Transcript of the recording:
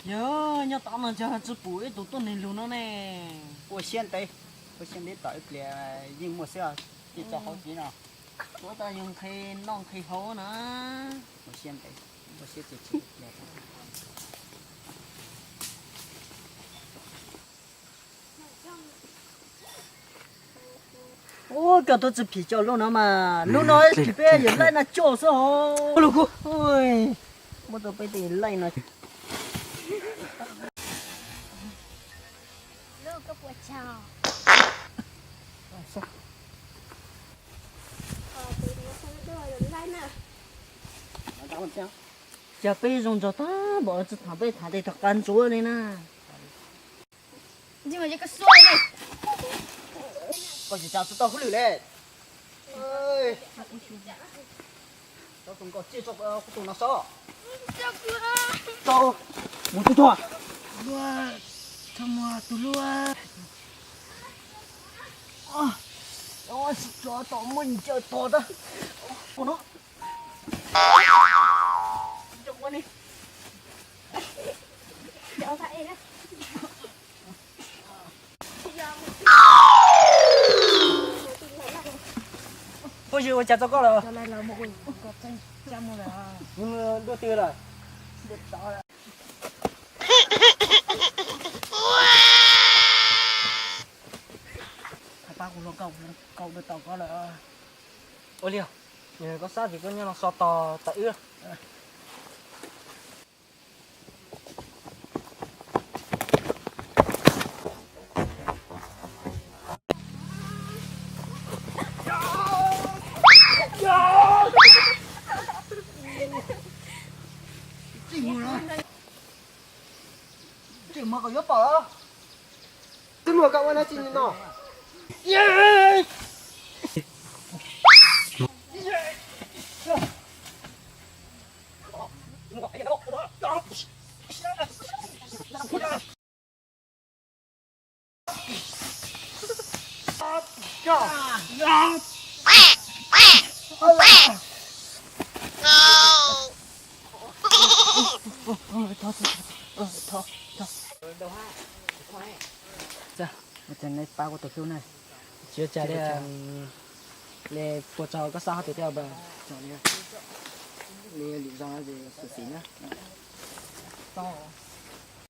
Yog nyob tom no ntag tsis pom ib tug tuab neeg lug no ne. Ua siab ntev, ua siab ntev tom ib pliag yeej muaj xwb, ces tso hauv tsev no. Tuav tau yus nqhis noj nqhis haus na. Ua siab ntev, ua siab tsees tsees ib pliag. Ua koj tuaj tsis phim coj lub no mas lub no peb yawm laij no coj xwb hos. Muab tau peb tej laij no. Cas peb zoo nraug tag npaum tsis tham peb tham tej rov qab ntsuav li na. Koj tsis tau hauj lwm li. Tau tus nkaus tsiaj tso, kuv tus no so. Tau, mus tus tso. Txhob muag tus hlub. Tso tom muaj ncaws tog tag. Ua no. Puab yig ua cas txog koj lawm? Nws dua twg lawm? Pab kuv hluas nkauj, hluas nkauj dua tau koj lawm. Ua li, koj xav tias koj nyob no so tos tawm wb. Tsis muaj koj yuav pom. Twb muaj koj ua no tsis no. Ua cas nej pab kuv tus hlub na? Tsis ua cas li, li puas tsaug koj xav hauj lwm thiab? Li lwm zaus no ces xyuam xim na. Tau.